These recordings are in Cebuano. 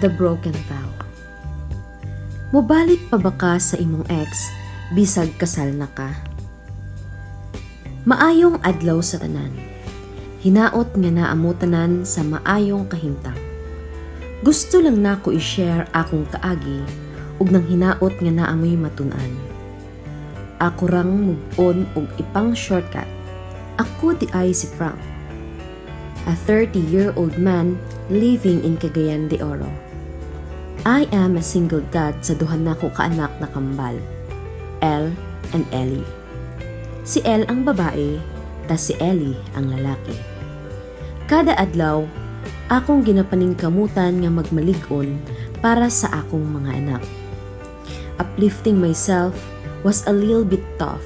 The Broken Vow. Mobalik pa ba ka sa imong ex bisag kasal na ka? Maayong adlaw sa tanan. Hinaot nga naa mo tanan sa maayong kahimtang. Gusto lang nako i-share akong kaagi ug nang hinaot nga naa mo'y matun-an. Ako rang move on og ipang shortcut. Ako diay si Frank, a 30-year-old man living in Cagayan de Oro. I am a single dad sa duha nako ka anak na kambal, El and Ellie. Si El ang babae, ta si Ellie ang lalaki. Kada adlaw, akong ginapaningkamutan nga magmalig-on para sa akong mga anak. Uplifting myself was a little bit tough,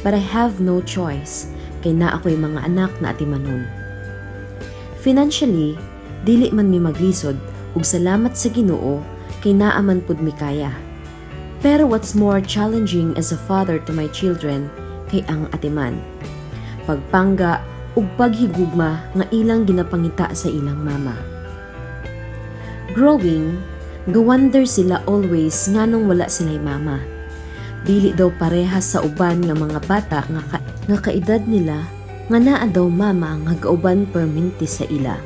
but I have no choice kay naa ko'y mga anak na atimanon. Financially, dili man mi maglisod ug salamat sa Ginoo kay naa man pud mi kaya. Pero what's more challenging as a father to my children kay ang atiman, pagpangga ug paghigugma nga ilang ginapangita sa ilang mama. Growing, gawonder sila always nganong wala sila'y mama. Dili daw parehas sa uban nga mga bata nga kaedad nila nga naa daw mama nga gauban perminti sa ila.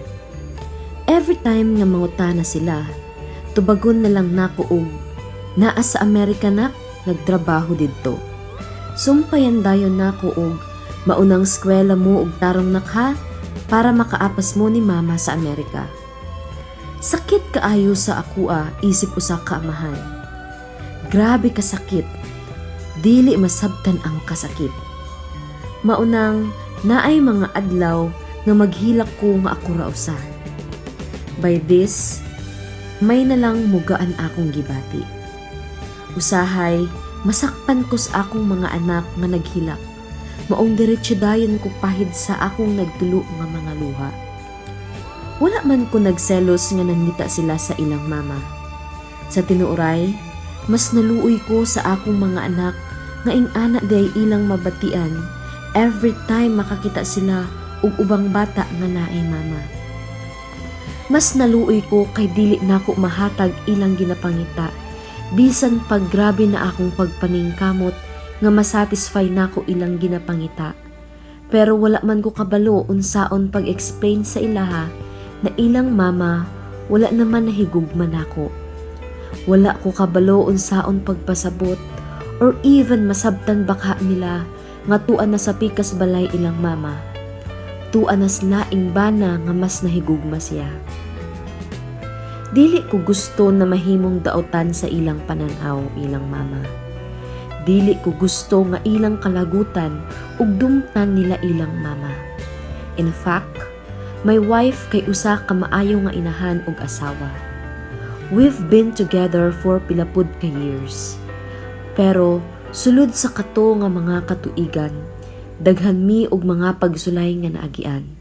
Every time nga mangutana sila, tubagon na lang nako og naa sa Amerika nak, nagtrabaho didto. Sumpayan dayon nako og maunang skwela mo og tarong nak ha, para makaapas mo ni mama sa Amerika. Sakit kaayo sa akua isip usa ka amahan. Grabe kasakit. Dili masabtan ang kasakit. Maunang naay mga adlaw nga maghilak ko nga ako ra usa. By this, may nalang mugaan akong gibati. Usahay, masakpan ko sa akong mga anak nga naghilak. Maong diretso dayon ko pahid sa akong nagtulo nga mga luha. Wala man ko nagselos nga nangita sila sa ilang mama. Sa tinuoray, mas naluoy ko sa akong mga anak nga ing-ana diay ilang mabatian every time makakita sila og ubang bata nga naay mama. Mas naluoy ko kay dili nako mahatag ilang ginapangita. Bisan pag grabe na akong pagpaningkamot nga masatisfy nako ilang ginapangita. Pero wala man ko kabalo unsaon pag-explain sa ilaha na ilang mama wala naman nahigugma nako. Wala ko kabalo unsaon pagpasabot or even masabtan baka nila nga tua na sa pikas balay ilang mama. Tua na laing bana nga mas nahigugma siya. Dili ko gusto na mahimong daotan sa ilang pananaw ilang mama. Dili ko gusto nga ilang kalagutan ug dumtan nila ilang mama. In fact, my wife kay usa ka maayo nga inahan ug asawa. We've been together for pila pud ka years. Pero sulod sa kato nga mga katuigan, daghan mi og mga pagsulay nga naagian.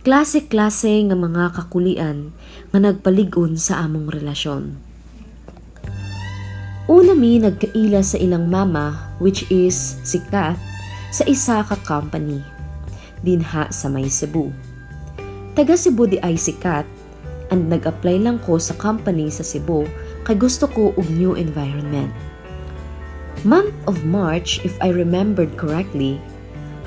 Klase-klase nga mga kakulian nga nagpalig-on sa among relasyon. Una mi nagkaila sa ilang mama, which is si Kath, sa isa ka company dinha sa may Cebu. Taga Cebu diay si Kath and nag-apply lang ko sa company sa Cebu kay gusto ko og new environment. Month of March, if I remembered correctly,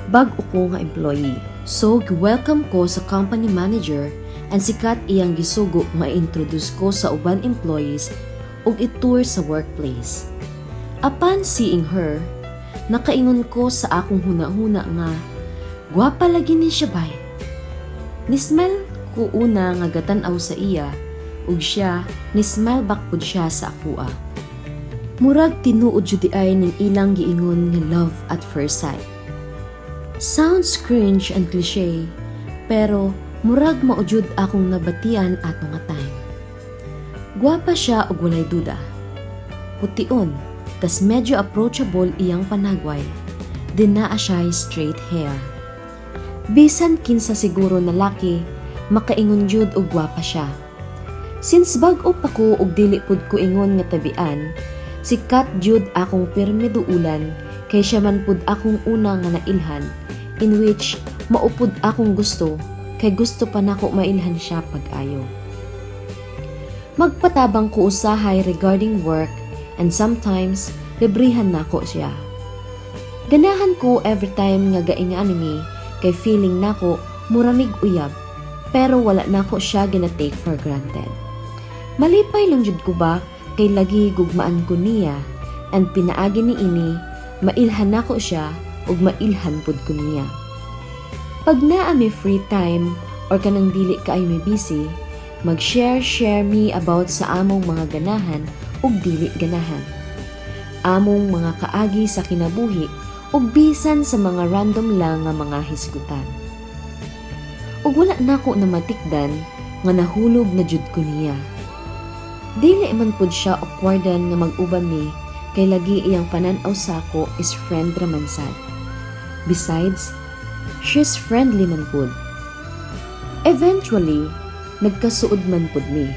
bag-o ko nga employee. So, gi-welcome ko sa company manager and si Kat iyang gisugo ma-introduce ko sa uban employees ug i-tour sa workplace. Upon seeing her, nakaingon ko sa akong huna-huna nga, "Gwapa lagi ni siya bay." Ni-smile ko una nga gatan-aw sa iya, ug siya ni-smile back pud siya sa akoa. Murag tinuod jud diay ning ilang giingon nga love at first sight. Sounds cringe and cliche, pero murag mao jud akong nabatian ato nga time. Gwapa siya og walay duda. Pution, tas medyo approachable iyang panagway. Then naa siya straight hair. Bisan kinsa siguro na laki, makaingon jud og gwapa siya. Since bag-o pa ko og dili pud ko ingon nga tabian, si Kat jud akong pirmi duulan kay siya man pud akong una nga nailhan, in which mao pud akong gusto kay gusto pa nako mailhan siya pag-ayo. Magpatabang ko usahay regarding work and sometimes librihan nako siya. Ganahan ko every time nga gaingaan mi kay feeling nako mura mig uyab, pero wala nako siya gina-take for granted. Malipay lang jud ko ba kay lagi gugmaan ko niya and pinaagi ni ini mailhan nako siya ug mailhan pud ko niya. Pag naa mi free time or kanang dili kaayo mi busy, mag-share share mi about sa among mga ganahan ug dili ganahan, among mga kaagi sa kinabuhi ug bisan sa mga random lang nga mga hisgutan. Ug wala nako na matikdan nga nahulog na jud ko niya. Dili man pud siya awkwardan nga mag-uban mi kay lagi iyang panan-aw sako is friend ra man sad. Besides, she's friendly man pud. Eventually, nagkasuod man pud mi.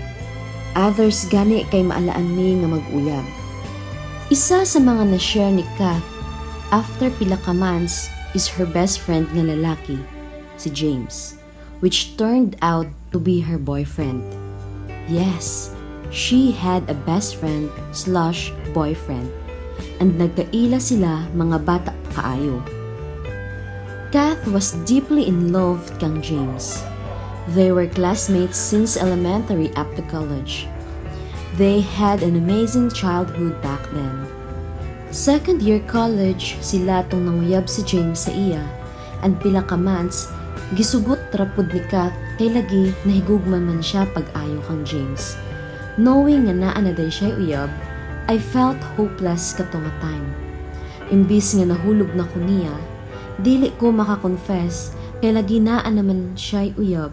Others gani kay maalaan mi nga mag-uyab. Isa sa mga na-share ni Kath after pila ka months is her best friend nga lalaki, si James, which turned out to be her boyfriend. Yes, she had a best friend/boyfriend and nagkaila sila mga bata kaayo. Kath was deeply in love kang James. They were classmates since elementary up to college. They had an amazing childhood back then. Second year college sila tong nanguyab si James sa iya and pila ka months gisugot ra pud ni Kath kay lagi nahigugma man siya pag-ayo kang James. Knowing nga naa na day siya uyab, I felt hopeless kato nga time. Imbis nga nahulog na ko niya, dili ko makakonfess kay lagi naa naman siya'y uyab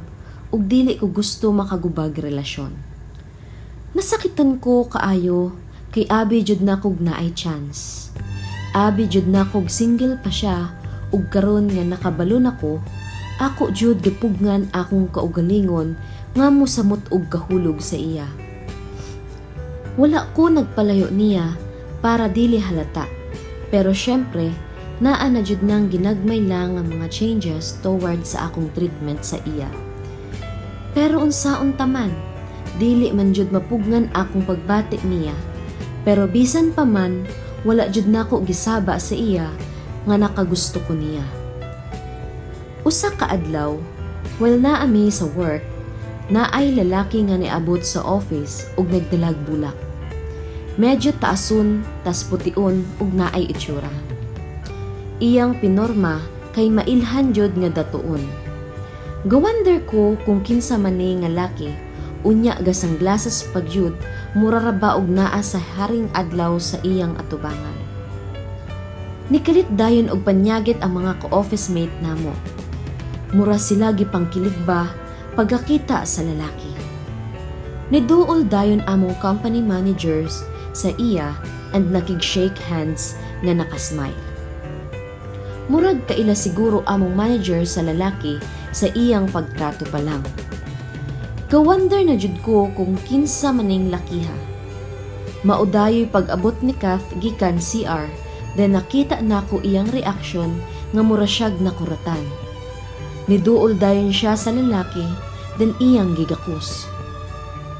ug dili ko gusto makagubag relasyon. Nasakitan ko kaayo kay abi jud na kog naay chance. Abi jud na kog single pa siya ug karon nga nakabalo nako, ako jud gipugngan akong kaugalingon nga mosamot og kahulog sa iya. Wala ko nagpalayo niya para dili halata. Pero syempre, naa na jud nang ginagmay lang ang mga changes towards sa akong treatment sa iya. Pero unsaon taman, dili man jud mapugngan akong pagbati niya. Pero bisan pa man, wala jud nako gisaba sa iya nga nakagusto ko niya. Usa ka adlaw, while naa mi sa work, naay lalaki nga niabot sa office ug nagdalag bulak. Medyo taason, tas pution ug naay itsura. Iyang pinorma kay mailhan jud nga datuon. Gawonder ko kung kinsa man ni nga laki, unya gasang glasses pa gyud, mura ra ba og naa sa haring adlaw sa iyang atubangan. Nikalit dayon og panyagit ang mga ka-office mate namo. Mura sila gipangkilig ba pagkakita sa lalaki. Niduol dayon among company managers sa iya and nakig-shake hands nga nakasmile. Murag kaila siguro among manager sa lalaki sa iyang pagtrato pa lang. Gawonder na jud ko kung kinsa maning lakiha. Mao dayoy pag-abot ni Kath gikan CR, then nakita nako iyang reaction nga mura siyag nakuratan. Niduol dayon siya sa lalaki, then iyang gigakos.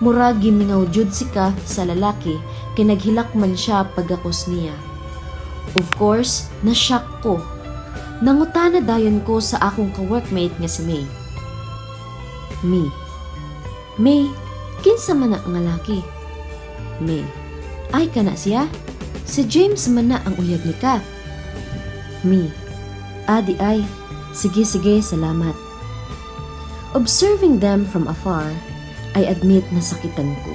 Murag gimingaw jud si Kath sa lalaki kay naghilak man siya pagakos niya. Of course, na-shock ko. Nangutana dayon ko sa akong ka-workmate nga si May. Me: "May, kinsa man na nga laki?" May: "Ay, kana siya? Si James man na ang uyab ni Kath." Me: "Ah, diay. Sige, sige, salamat." Observing them from afar, I admit na sakitan ko.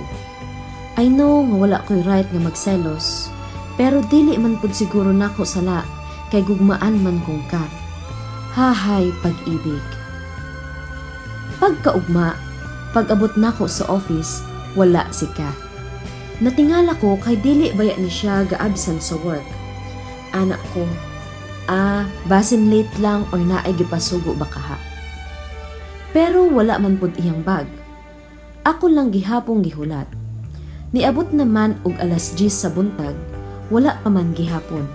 I know nga wala ko'y right nga magselos, pero dili man pud siguro nako sala kay gugmaan man kong Kath. Hahay, pag-ibig. Pagkaugma, pag-abot nako sa office, wala si Kath. Natingala ko kay dili baya ni siya ga-absent sa work. Ana ko, "Ah, basin late lang or naay gipasugo ba kaha." Pero wala man pud iyang bag. Ako lang gihapong gihulat. Niabot naman og alas 10 sa buntag, wala pa man gihapon.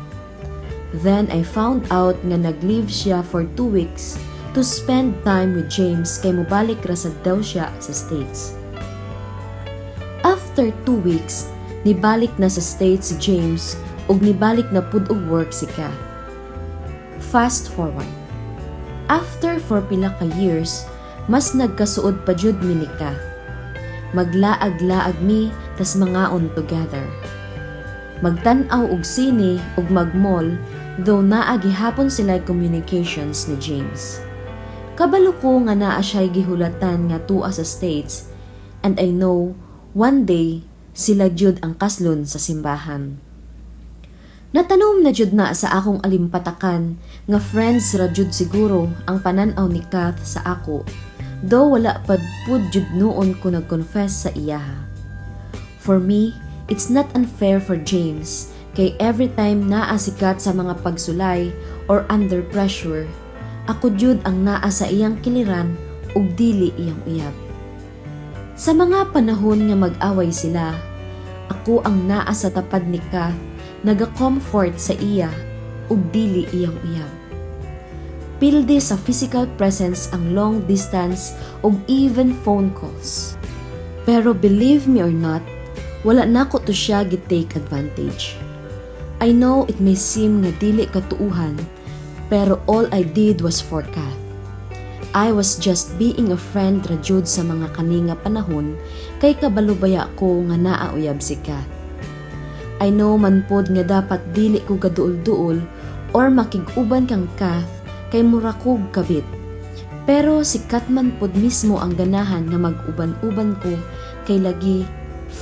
Then I found out nga nag-leave siya for 2 weeks to spend time with James kay mobalik ra sad daw siya sa States. After After 2 weeks, nibalik na sa States si James ug nibalik na pud og work si Kath. Fast forward. After for pila ka years, mas nagkasuod pa jud mi ni Kath. Maglaag-laag mi tas mangaon together. Magtan-aw og sine ug mag-mall, though naa gihapon sila communications ni James. Kabalo ko nga naa siya'y gihulatan nga tua sa States, and I know one day sila jud ang kaslon sa simbahan. Natanom na jud na sa akong alimpatakan nga friends ra jud siguro ang panan-aw ni Kath sa ako, though wala pa pud jud noon ko nag-confess sa iyaha. For me, it's not unfair for James kay every time naa si Kath sa mga pagsulay or under pressure, ako jud ang naa sa iyang kiliran ug dili iyang uyab. Sa mga panahon nga mag-away sila, ako ang naa sa tapad ni Kath, naga-comfort sa iya ug dili iyang uyab. Pildi sa physical presence ang long distance ug even phone calls. Pero believe me or not, wala nako to siya gi-take advantage. I know it may seem nga dili katuuhan, pero all I did was for Kath. I was just being a friend ra jud sa mga kani nga panahon kay kabalo baya ko nga naa uyab si Kath. I know man pod nga dapat dili ko gaduol-duol or makig-uban kang Kath kay mura kog kabit. Pero si Kath man pod mismo ang ganahan nga mag-uban-uban ko kay lagi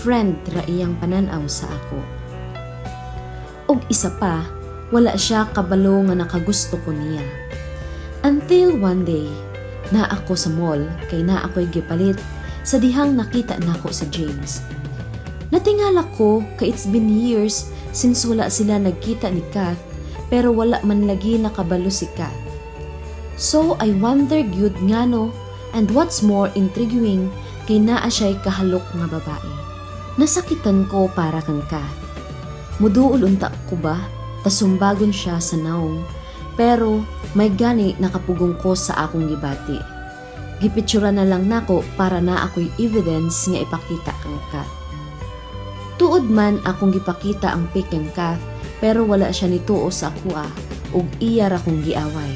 friend ra iyang pananaw sa ako. Og isa pa, wala siya kabalo nga nakagusto ko niya. Until one day, naa ako sa mall kay naa ako'y gipalit sa dihang nakita nako si James. Natingala ko kay it's been years since wala sila nagkita ni Kath, pero wala man lagi nakabalo si Kath. So I wonder gyud ngano, and what's more intriguing kay naa siya'y kahalok nga babae. Nasakitan ko para kang Kath. Muduol unta ko ba, tasumbagon siya sa nawong, pero may gani nakapugong ko sa akong gibati. Gipitsura na lang nako para na ako'y evidence nga ipakita kang Kath. Tuod man akong gipakita ang pic kang Kath, pero wala siya nituo sa akoa ug iya ra kong giaway.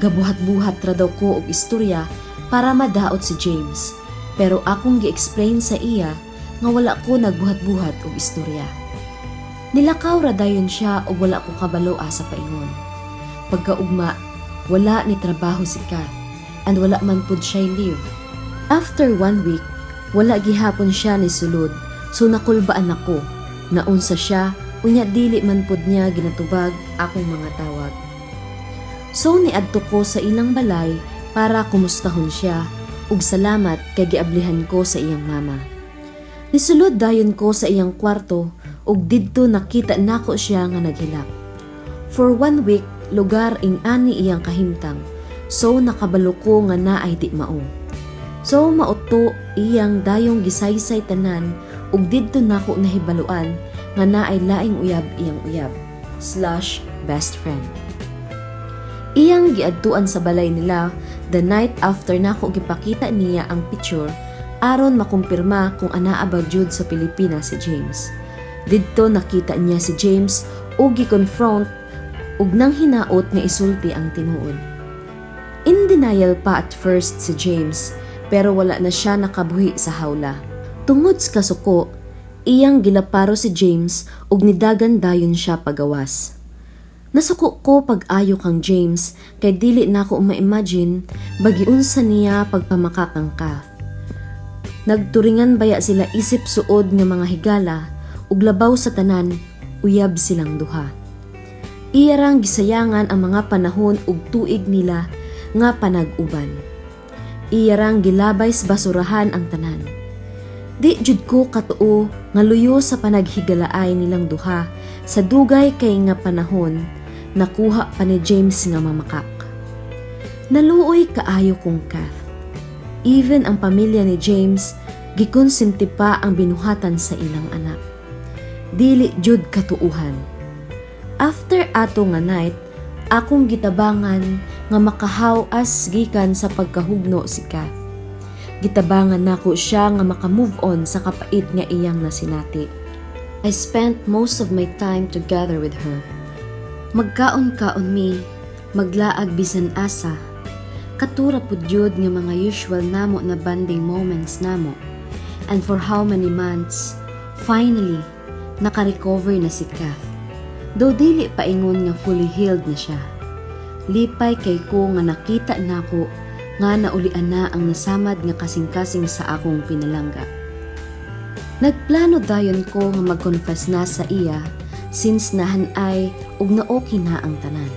Gabuhat-buhat ra daw ko og istorya para madaot si James, pero akong gi-explain sa iya nga wala ko nagbuhat-buhat og istorya. Nilakaw ra dayon siya ug wala ko kabalo asa paingon. Pagkaugma, wala ni trabaho si Kath and wala man pud siya leave. After one week, wala gihapon siya ni sulod, so nakulbaan ako. Naunsa siya, unya dili man pud niya ginatubag akong mga tawag. So niadto ko sa ilang balay para kumustahon siya ug salamat kay giablihan ko sa iyang mama. Nisulod dayon ko sa iyang kwarto ug didto nakita nako siya nga naghilak. For one week, lugar ing ani iyang kahimtang. So nakabalo ko nga naay di mao. So mauto iyang dayong gisaysay tanan ug didto nako nahibaluan nga naay laing uyab iyang uyab/best friend. Iyang giadtuan sa balay nila the night after nako gipakita niya ang picture aron makumpirma kung anaa ba jud sa Pilipinas si James. Didto nakita niya si James ug gi-confront ug nang hinaot nga isulti ang tinuod. In denial pa at first si James, pero wala na siya nakabuhi sa hawla. Tungod sa kasuko, iyang gilaparo si James ug nidagan dayon siya pagawas. Nasuko ko pag-ayo kang James kay dili nako ma-imagine bagi unsa niya pagpamakak kang Kath. Nagturingan baya sila isip suod nga mga higala ug labaw sa tanan, uyab silang duha. Iyarang gisayangan ang mga panahon ug tuig nila nga panag-uban. Iyarang gilabay sa basurahan ang tanan. Di jud ko katuo nga luyo sa panaghigalaay nilang duha sa dugay kay nga panahon, nakuha pa ni James nga mamakak. Naluoy kaayo kong Kath. Even ang pamilya ni James gikonsinti pa ang binuhatan sa ilang anak. Dili jud katuuhan. After ato nga night, akong gitabangan nga makahaw-as gikan sa pagkahugno si Kath. Gitabangan nako siya nga maka-move on sa kapait nga iyang nasinati. I spent most of my time together with her. Magkaon-kaon mi, maglaag bisan asa. Kato ra pud yun nga mga usual namo na bonding moments namo. And for how many months, finally, naka-recover na si Kath. Though dili paingon nga fully healed na siya. Lipay kay ko nga nakita nako nga naulian na ang nasamad nga kasing-kasing sa akong pinalangga. Nagplano dayon ko nga mag-confess na sa iya since nahanay ug na-okay na ang tanan.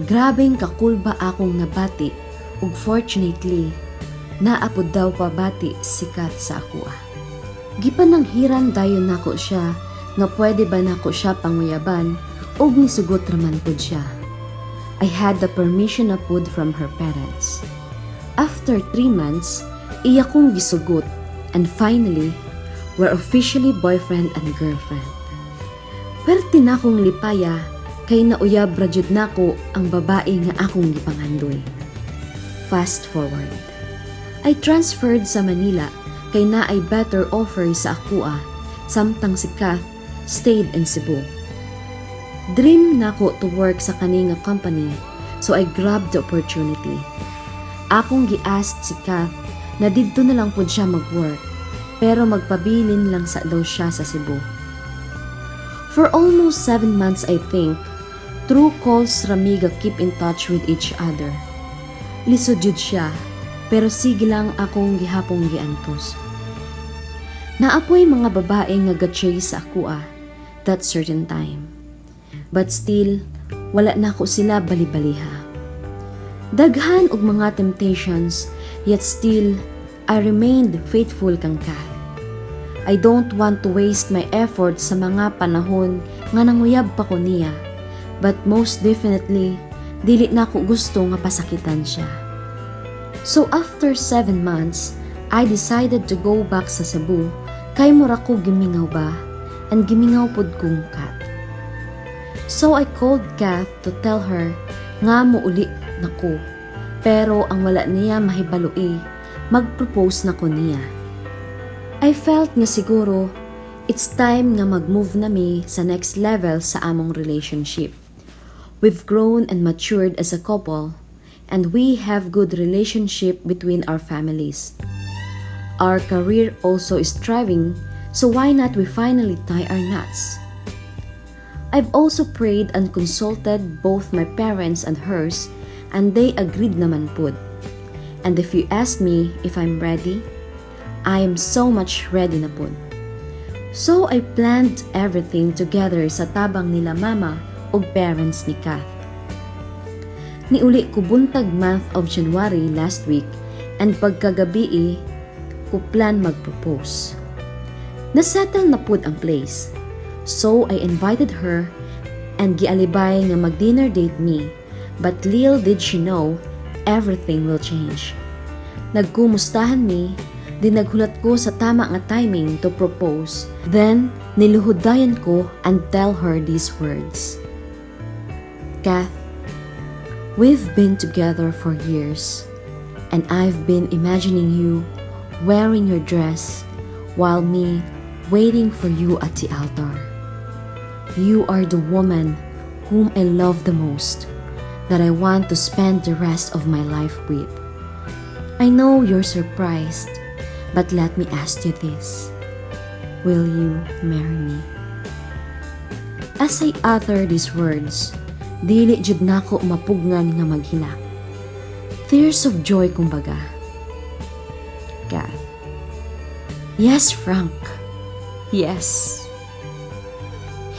Grabeng kakulba akong nabati ug fortunately, naa pod daw pabati si Kat sa akoa. Gipananghiran dayon nako siya nga pwede ba nako siya panguyaban ug nisugot raman pud siya. I had the permission na pud from her parents. After 3 months, iya kong gisugot and finally, we're officially boyfriend and girlfriend. Perti na akong lipaya kay nauyab ra jud nako ang babae nga akong gipangandoy. Fast forward. I transferred sa Manila kay naay better offer sa akoa samtang si Kath stayed in Cebu. Dream nako to work sa kani nga company, so I grabbed the opportunity. Akong gi-asked si Kath na didto na lang pud siya mag-work pero magpabilin lang sa daw siya sa Cebu. For almost 7 months, I think, through calls ra mi ga keep in touch with each other. Lisod jud siya, pero sige lang akong gihapong giantos. Naa poy mga babae nga ga-chase sa akoa that certain time. But still, wala na ko sila balibaliha. Daghan og mga temptations, yet still, I remained faithful kang Kath. I don't want to waste my effort sa mga panahon nga nanguyab pa ko niya. But most definitely, dili na ko gusto nga pasakitan siya. So after 7 months, I decided to go back sa Cebu kay mura ko gimingaw ba and gimingaw pod kong Kat. So I called Kath to tell her nga muuli na ko. Pero ang wala niya mahibaloi, mag-propose na ko niya. I felt nga siguro it's time nga mag-move na mi sa next level sa among relationship. We've grown and matured as a couple and we have good relationship between our families. Our career also is thriving, so why not we finally tie our knots? I've also prayed and consulted both my parents and hers, and they agreed naman pud. And if you ask me if I'm ready, I am so much ready na pud. So I planned everything together sa tabang nila mama ug parents ni Kath. Niuli ko buntag month of January last week and pagkagabii ko plan mag-propose. Nasettle na pud ang place. So I invited her and gialibay nga mag-dinner date me. But little did she know, everything will change. Nagkumustahan mi, di naghulat ko sa tama nga timing to propose. Then, niluhod dayon ko and tell her these words. "Kath, we've been together for years, and I've been imagining you wearing your dress while me waiting for you at the altar. You are the woman whom I love the most, that I want to spend the rest of my life with. I know you're surprised, but let me ask you this. Will you marry me?" As I utter these words, dili jud nako mapugnan nga maghilak. Tears of joy kumbaga. Kath. "Yes, Frank. Yes."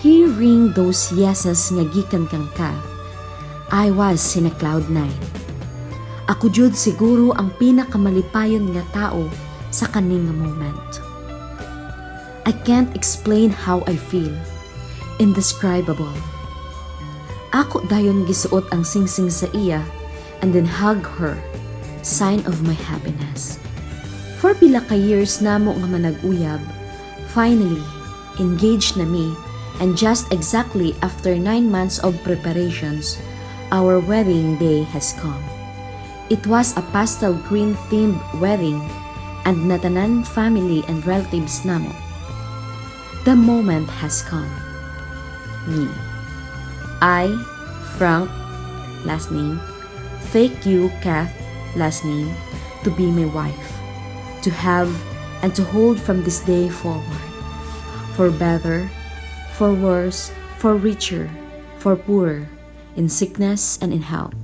Hearing those yeses nga gikan kang Kath, I was in a cloud nine. Ako jud siguro ang pinakamalipayon nga tao sa kaning nga moment. I can't explain how I feel. Indescribable. Ako dayon gisuot ang singsing sa iya and then hug her, sign of my happiness. For pila ka years namo nga manag-uyab, finally, engaged na mi and just exactly after 9 months of preparations, our wedding day has come. It was a pastel green themed wedding and naa tanan family and relatives namo. The moment has come. Me. I, Frank, last name, take you, Kath, last name, to be my wife, to have and to hold from this day forward. For better, for worse, for richer, for poorer, in sickness and in health,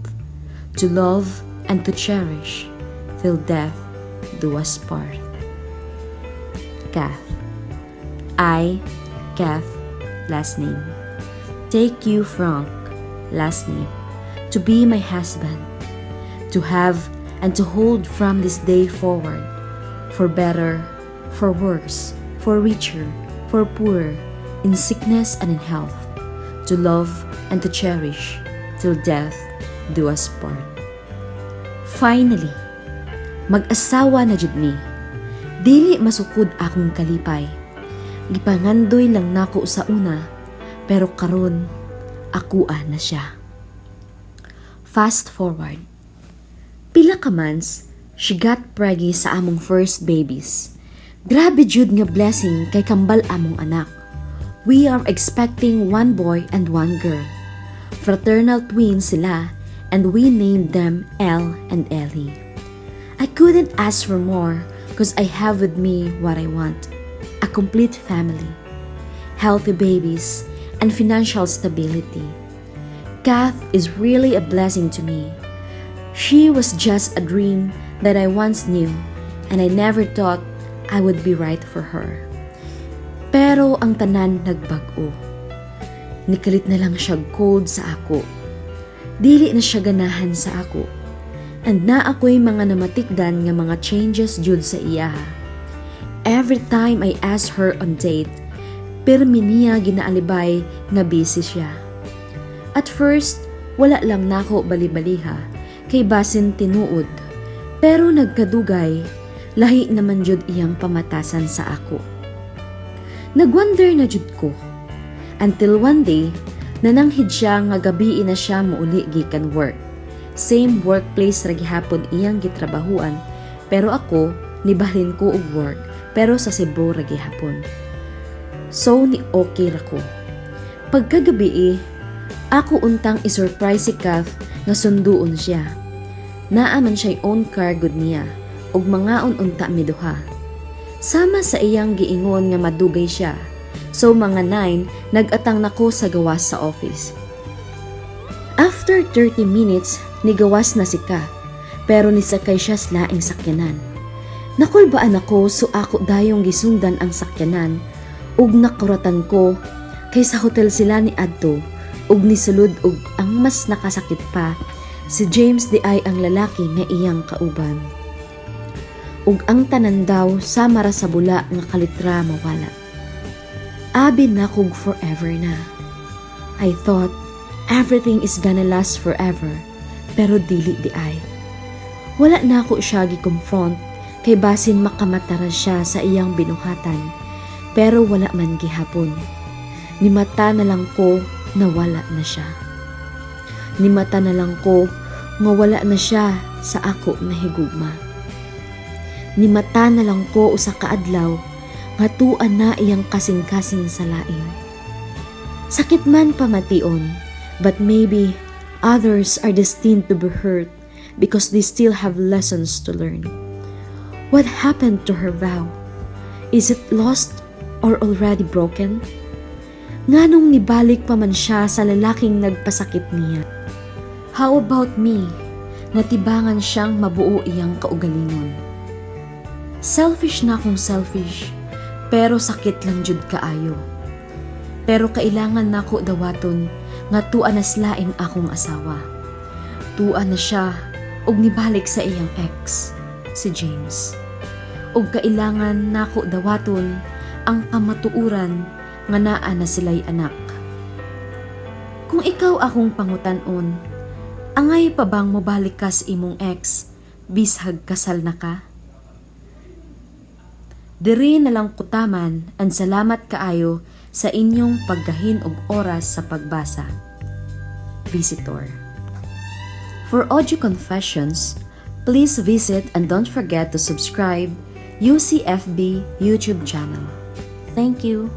to love and to cherish, till death do us part. Kath. I, Kath, last name, take you, Frank, last name, to be my husband, to have and to hold from this day forward, for better, for worse, for richer, for poorer, in sickness and in health, to love and to cherish, till death do us part. Finally, mag-asawa na jud mi. Dili masukod akong kalipay. Gipangandoy lang nako sa una, pero karon akoa na siya. Fast forward. Pila ka months, she got preggy sa among first babies. Grabe jud nga blessing kay kambal among anak. We are expecting one boy and one girl. Fraternal twins sila and we named them Elle and Ellie. I couldn't ask for more because I have with me what I want: a complete family, healthy babies, and financial stability. Kath is really a blessing to me. She was just a dream that I once knew, and I never thought I would be right for her. Pero ang tanan nagbag-o. Nikalit na lang siya cold sa ako. Dili na siya ganahan sa ako. And naa ako'y mga namatikdan nga mga changes jud sa iyaha. Every time I ask her on date, pirmi niya ginaalibay nga busy siya. At first, wala lang nako balibaliha kay basin tinuod. Pero nagkadugay, lahi naman jud iyang pamatasan sa ako. Nagwonder na jud ko. Until one day, nananghid siya nga gabii na siya muuli gikan work. Same workplace ra gihapon iyang gitrabahuan, pero ako nibalhin ko og work pero sa Cebu ra gihapon. So ni okay ra ko. Pagkagabii, ako untang isurprise si Kath nga sunduon siya. Naa man siya'y own car gud niya ug mangaon unta mi duha. Sama sa iyang giingon nga madugay siya. So mga 9, nag-atang nako sa gawas sa office. After 30 minutes, nigawas na si Kath, pero nisakay siya sa laing sakyanan. Nakulbaan ako, so ako dayong gisundan ang sakyanan ug nakuratan ko kay sa hotel sila ni adto ug nisulod, ug ang mas nakasakit pa, si James diay ang lalaki nga iyang kauban. Ug ang tanan daw sama ra sa bula nga kalitra mawala. Abi nakog forever na. I thought everything is gonna last forever, pero dili diay. Wala nako siya gi-confront kay basin makamatara siya sa iyang binuhatan, pero wala man gihapon. Nimata na lang ko na wala na siya. Nimata na lang ko nga wala na siya sa ako na higugma. Nimata na lang ko usa ka adlaw nga tuan na iyang kasing-kasing sa lain. Sakit man pamation, but maybe others are destined to be hurt because they still have lessons to learn. What happened to her vow? Is it lost or already broken? Nganong nibalik pa man siya sa lalaking nagpasakit niya? How about me? Natibangan siyang mabuo iyang kaugalingon. Selfish na akong selfish, pero sakit lang jud kaayo. Pero kailangan nako dawaton nga tua na lain akong asawa. Tua na siya og nibalik sa iyang ex, si James. Ug kailangan nako dawaton ang kamatuoran nga naa na sila'y anak. Kung ikaw akong pangutan-on, angay pa bang mobalik ka sa imong ex bisag kasal na ka? Diri na lang kutaman and salamat kaayo sa inyong paggahin og oras sa pagbasa. Visitor. For audio confessions, Please visit and don't forget to subscribe UCFB YouTube channel. Thank you.